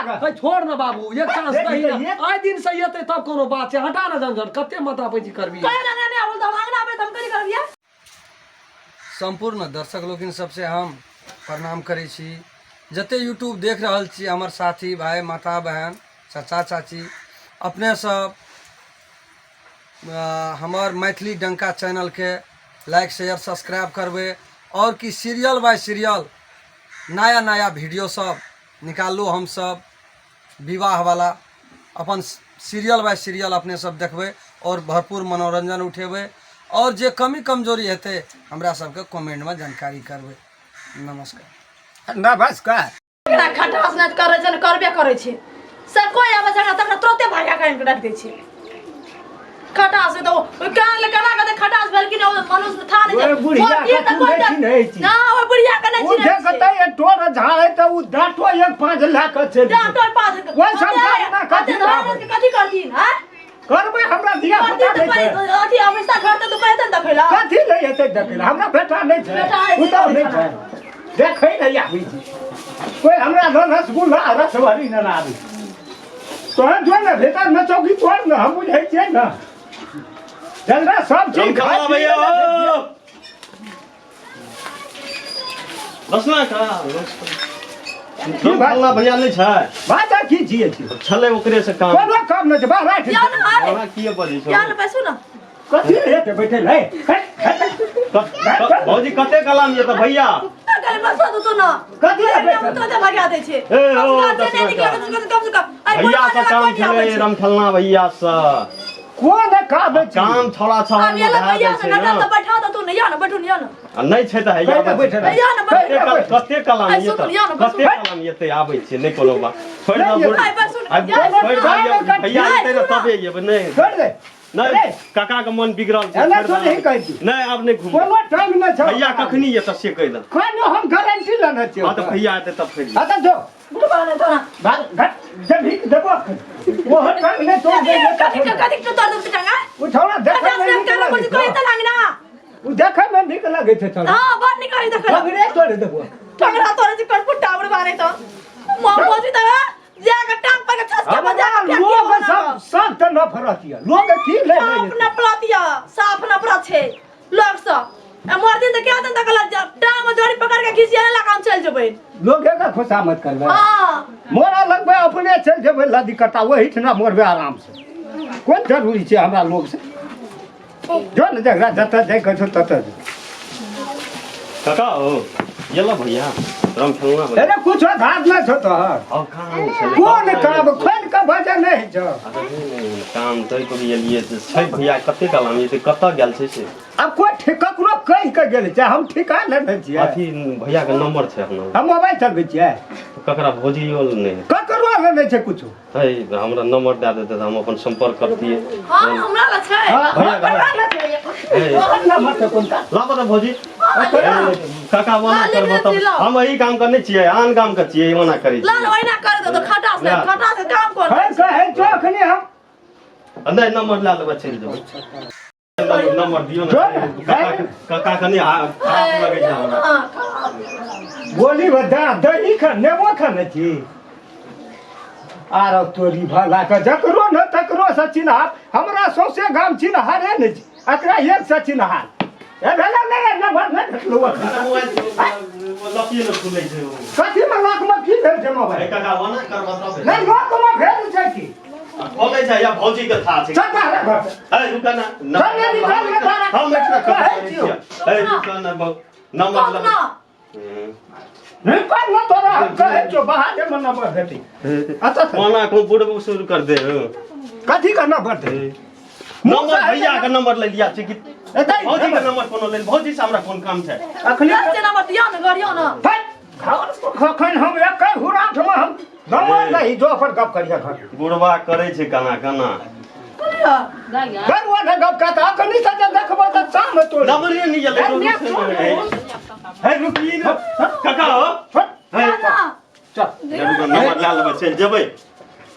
लागल। है छोड़ ना बाबू, एक चांस देख दही लियै। ना। आइ दिन से एतै तब कोनो बात छै। हटा ना झंझट, कते माथा पैची करबी। कहियो ना नहि आबल तऽ हम अंगना आबै तऽ हम कथी करबियै? सम्पूर्ण दर्शक लोकिन सबसे हम प्रणाम करै छी। जते यूट्यूब देख रहल छी हमर साथी भाई, माता बहन, चाचा चाची, अपने सब हमर मैथिली डंका चैनलके लाइक शेयर सब्सक्राइब करबै और कि सीरियल बाय सीरियल नया नया वीडियो सब निकालू। हम सब विवाहवला अपन सीरियल बाय सीरियल अपने सब देखबै और भरपूर मनोरंजन उठेबै और जे कमी कमजोरी हेतै हमरा सबके कमेंटमे जानकारी करबै। नमस्कार। नमस्कार। एकरा खटास नहि करै छै ने करबे करै छै से कोइ आबै छै तकरा तुरते भागा के आनि के राखि दै छै। खटास तऽ ओ कान ले केना के खटास भेल कि नहि मनुष्य था नहि छै। ओहि बुढ़िया मोर के तऽ तू कोइ नहि चिन्है छी। ना ओहि बुढ़िया के नहि ओ चिन्है जे कतै ये टोर झाड़े तऽ ओ डांटो एक पाँच लए कऽ चलि जेतै। डांटो पाँच ओहि संसारमे कथी लाभ कथी कथी करथिन आँय? करबै हमरा धिया पुता करथिन नहि तऽ छै। अथी हमेशा घर तऽ तू कहते ने देखै लए। कथी नहि हेतै देखै लए? हमरा बेटा नहि छै, बेटा है, पुतहु नहि छै, देखै नहि आबै छै कोइ हमरा। न रसगुल्ला आ रसभरी नहि आबै छै। तोहन जो ने भीतर में चौकी तोड़ ने, हम बुझै छियै ने जकरा सब चीज रामखला खाइ भैया पियै लए दै छियै। बसना का रामखला भैया नहि छै? बाजा की छियै छी? छलै ओकरे से काम। कोनो काम नहि छै, बाहर राख। या ने आइ। अहाँ किए बजै या ने छौ? बैसू ने। कथी हेतै बैठे ले? हट, हट, हट। भौजी कते कलाम ये तऽ भैया अगर बसो तो तू ना कथी लै बैठल? तो तो भगा दै छै। ए, ओ, कम से कम दस नहि निकले टका। कम से कम अरे भैया से काम छलै रामखलना भैया से। कोन काम छै? काम छोड़ा छड़ा आब ये भैया से नटल तऽ बैठा दे तू ने। या ने बैठू ने, या ने। आ नहि छै तऽ हैया कहिके बैठल या ने बैठू। कहिके बैठल। कते कलाम आइ ये सुन, तऽ या ने, बस कते कलाम ये तऽ आबै छियै, नहि कोनो बात, छोड़ि दऽ नहि, बुढ़- आइ बस सुन, आइ या छोड़ि दऽ, सुन, भैया आइ एतै ने सुन। तबे अयबै। नहि छोड़ दे। नहि अरे। काका के मन बिगड़ल छै, एना छोड़ि थोड़े दऽ। ही कहै छी। नहि आब नहि घुमबै। कोनो टाइम नहि छै। भैया कखनी एतऽ से कहि दऽ। कोनो हम गारंटी लेने छियै। हँ तऽ भैया एतै तब फेर। हाँ तऽ जो। बुढ़बा ने तोरा भाग घट जब ही देबो अखन। ओहो टाइम नहि तोड़ दे। कथी कथी तो तोड़ देब टंगा। उठौना देखै पचास मे ग्राम नीक करना लगै पड़ै छै। कोई तऽ लांगना। ओ देखै मे नीक लगै छै छौड़ा। हां बड़ नीक लगै देखै। बगरे तोड़ देबो। टंगरा तोड़े छै करपुट्टा बुढ़बा ने तो मां बोजी तऽ जा के टांग पर के ठस के बजा हमरा के लोग सब सब तऽ नफरत यऽ, लोग की ले साफ नफरत यऽ, साफ नफरत छै लोग सब। आ मर दिन तऽ क्या दिन तक लग जा टांग में जोड़ी पकड़ के घिसिया लगा हम चल जेबै। लोग के खुशामद करबै? हां। मोरा लगबै अपने चलि जेबै लदी कट्टा ओहिठिना मरबै आराम से। कोन जरूरी छै हमरा लोग से? जो ने जकरा जतऽ जाइ के छौ ततऽ जो। काका ओ ये लो भैया राम खेलना भैया। अरे कुछो धार नहि छौ तोहर। और काम छलै। कोन काम? खोलि कऽ बजै नहि छौ। अरे नहि, नहि, काम तै पर एलियै तऽ छै भैया कते कलाम ये तऽ कतऽ गेल छै से? आब कोइ ठीक ककरो कहि कऽ गेल छै, हम ठिका लेने छियै। अथी भैया के नंबर छै अपना? हम मोबाइल चलबै छियै। तऽ ककरा भौजियो नहि हेतै? ककरो लग नहि छै कुछो। है हमरा नंबर दए देतै तऽ हम अपन संपर्क करतियै। हां हमरा लग छै। हाँ, भैया, ककरा लग छै? तोहर नंबर छै कोनका? लाबऽ तऽ भौजी। काका ओना ला, करबो लिख तब ला। हम एहि काम के नहि छियै, आन काम के छियै, ओना करै लाल छियै। ओहिना कर दे तो खटास ला। खटास के काम कोन? है कहै छौ अखनी हम आ नहि नंबर लए लेबै चलि जेबै। नंबर दियौ ने। जो ने। काका काका कनि खराब लगै छै हमरा। हां खराब। गोली बदा दही खा नेबो खाने छी आर तोरी भला के जकरो न तकरो से चिन्हार। हमरा सौंसे गाम चिन्हारे नहि छै, एकरा एक से चिन्हार ए भेलै नहि। नंबर नहि भेटलौ अखन। लॉकिए ने खुलै छै ओ। कथी में लॉक में की भेल छै मोबाइल? ए काका ओना करबऽ तब। नहि लॉक में भेल छै की? खोलै छै या भौजी के था छै। चल बाहर घर से। ए रुका ना। चल ने, निकाल ने तारा। हम एकरा कहै छियौ। ए रुका ना नंबर कौन लग ना? निकाल ने तोरा हम कहै छियौ बाहरे में नंबर भेटै। अच्छा अच्छा। ओना को बुढ़बो शुरू कर दे। कथी के नंबर दे? नंबर भैया के नंबर ले लिया छै कि एतै। भौजी के नंबर कोनो ले, भौजी से हमरा कोन काम छै? अखनी दस नंबर दियौ ने, गरियौ ने। हट, घर अखन हम एकै हुराठ में हम नंबर नहीं जो अपन गप करिया घर। बुढ़बा करै छै केना केना। घर वाला गप का तऽ अखनी से जे देखबो तऽ शाम तोड़। नंबरे नहीं गेलै। हे रुकी ने काका हो। हे चल। रुको, नंबर लए लेबै चलि जेबै।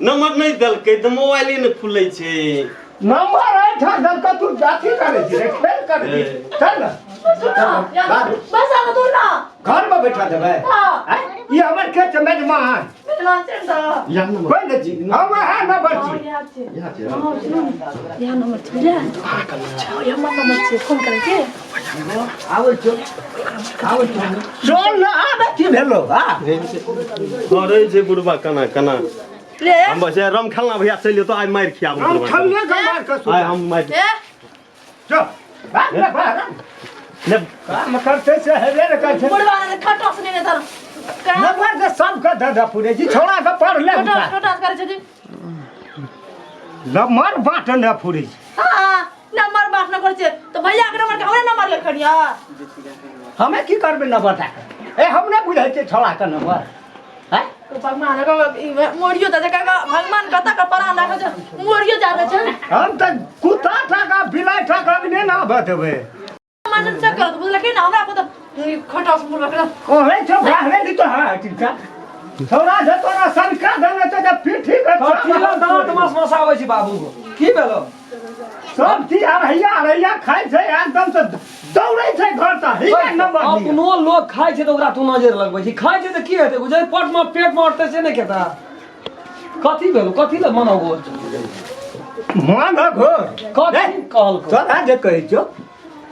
नंबर नहि देलकै तऽ मोबाइले नहि खुलै छै। नंबर एहिठाम देलकै, तू अथी करै छी रे, खेल करै छी। चल ने। बस आब तू ना घर में बैठा देबै हाँ। आँय? ई हमर के छै मेजमान मेजबान छै तऽ इएह नंबर कोइ नहि छी हम अहाँ न बची इएह छै इएह छै इएह नंबर छै बुझलियै हमर नंबर छै फोन करै छी आबै छौ आबै छौ चल न आबै की भेलो आ करै छै बुढ़बा केना केना ले हम बस रम खेलना भैया चलि तो आइ मारि खियाबू हम तोरा। खेलने के मार के आइ हम मारि ए चल भाग ले भाग ले काम करते से हेबे ने कर छै बुढ़वा ने खटस नहि ने तर नंबर के सबके धधा पूरे छी छोड़ा के पढ़ ले खटस खटस करै छै नंबर बाट न फुरे छी हां नंबर बात न करै छै तऽ भैया के नंबर के हमरा नंबर लिखनिया हमे की करबै नंबर दए के ए हम नहि बुझै छियै छोड़ा के नंबर हैं तो भगवान के मोरियो दे काका भगवान कत के प्राण राखै छै मोरियो जाबै छै हम तऽ कुत्ता टाका बिलाइ टाका भी नहि ने आबऽ देबै मन चेक करत बुझलखिन ना हमरा को तऽ खटस बुढ़वा के कहै छौ बाहरे दी तो हाँ टीका छौड़ा जे तोरा सनका देने छै जे पीठी के कथी लए दाँत मस मसाबै छी बाबू की भेलो सब चीज अरहैया अरहैया खाइ छै एकदम से दौड़ै छै घर तऽ हिया नंबर दिअ। अपनो लोग खाइ छै तऽ ओकरा तू नजर लगबै छी खाइ छै तऽ की हेतै बुझै पट मे पेट मे अटतै से नहि खेता कथी भेलो कथी लए मना घोर मन घोर कथी कहलको तोरा जे कहै छौ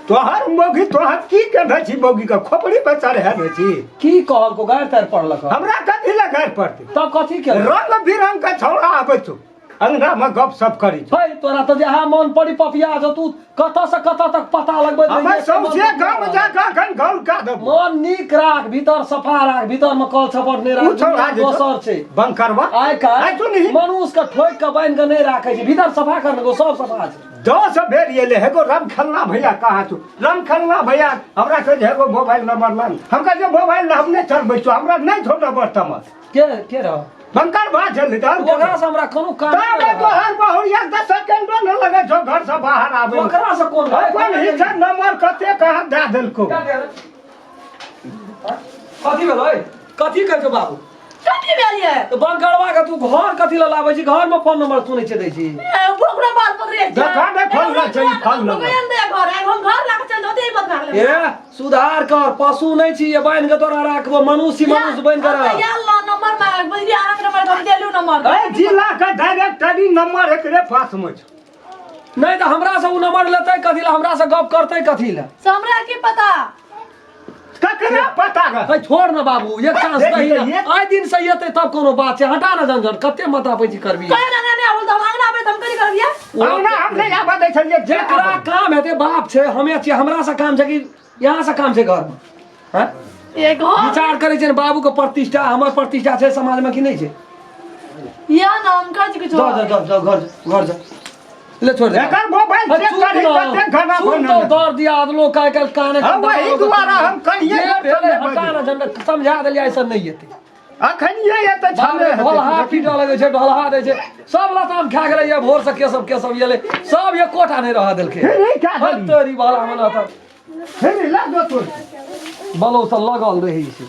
तोहर मौगी तोहर की केने छी मौगी के खोपड़ी पर चढ़ेने छी की कहलको गारि तारि पड़लक हमरा कथी लए गारि पड़तै तब कथी केलक रंग बिरंग के छौड़ा आबै छौ अंगना में गप सप करी छौ है तोरा तऽ जहाँ मन पड़ी पपिया छौ तू कतऽ से कतऽ तक पता लगबैत रही हमे जे सौंसे मन गाम जा कऽ अखन घौल कऽ देबो मन नीक राख भीतर सफा राख भीतर मे कल छपट नहि उ राख छौड़ा जे छौ, दोसर छै बंकरवा आइ आइ काल्हि सुनही मनुष्य के ठोकि के बान्हि के नहि राखै छै भीतर सफा करने को सब सफा छै 10 बेर एलै हेगो राम खेलना भैया कहाँ छौ राम खेलना भैया हमरा कहै छै हेगो मोबाइल नंबर लान हम कहै छियै मोबाइल हम नहि चलबै छौ हमरा नहि छौ नंबर तमर के के रह बंकर भा छलै तऽ ओकरा से हमरा कोनो काम तब नहि रहै। तोहर बहुरिया 10 सेकेंडो नहि लगै छौ घर से बाहर आबै ओकरा से कोन अपन हिस्सा नंबर कते कहाँ दए देलकौ कथी भेलै कथी कहै छौ बाबू कथी भेल ये तऽ बंकरवा के तू घर कथी लए लाबै छी घर में फोन नंबर सुनै छै दै छी ए, ओकरा बात पकड़े छै देखा ने फोन ना छै, फोन नंबर। दे घर हम घर लाके चल जाते मत भाग ले ए सुधार कर पशु नहि छी ये बान्हि के तोरा राखबो मनुष्य छी, मनुष्य बनि के रह यार लो नंबर मांग बुझलियै अहाँके नंबर हम देलू नंबर ए जिला के डायरेक्टरी नंबर एकरे पास में छौ नहि तऽ हमरा से ओ नंबर लेतै कथी लए हमरा से गप करतै कथी लए से हमरा की पता ककरा पता रह है छोड़ न बाबू एक चांस देख दही तऽ न आइ दिन से एतै तब कोनो बात छै हटा न झंझट कते माथा पैची करबी कहे ना नहीं आबल तऽ हम अंगना आबै तऽ हम कथी करबियै अंगना हम नहि आबऽ दै छलियै जे जेकरा काम हेतै बाप छै हमे छियै हमरा से काम छै कि यहाँ से काम छै घरमे हैं ये घर विचार करै छै ने बाबू के प्रतिष्ठा हमर प्रतिष्ठा छै समाजमे कि नहि छै या ना हम करै छी किछो जाओ जाओ जाओ जाओ घर जाओ घर जाओ ले छोड़ दे एकर मोबाइल चेक करी कते घना सुन तो दर दिया लोग आइ काल्हि काने हाँ, वही दुआरा हम कहिए जे घर भेलै चले हटा ना झंडा समझा देलियै ऐसा नहि एतै अखन ये एते छले ढोलहा पीटऽ लगै छै ढोलहा दै छै सब लताम खा गेलै ये भोर से के सब के सब एलै सब एकोटा नहि रहऽ देलकै हे रे, क्या हट तोरी बाला मना तऽ हे रे, ला दो तोर बलौ से लगल रहै छै।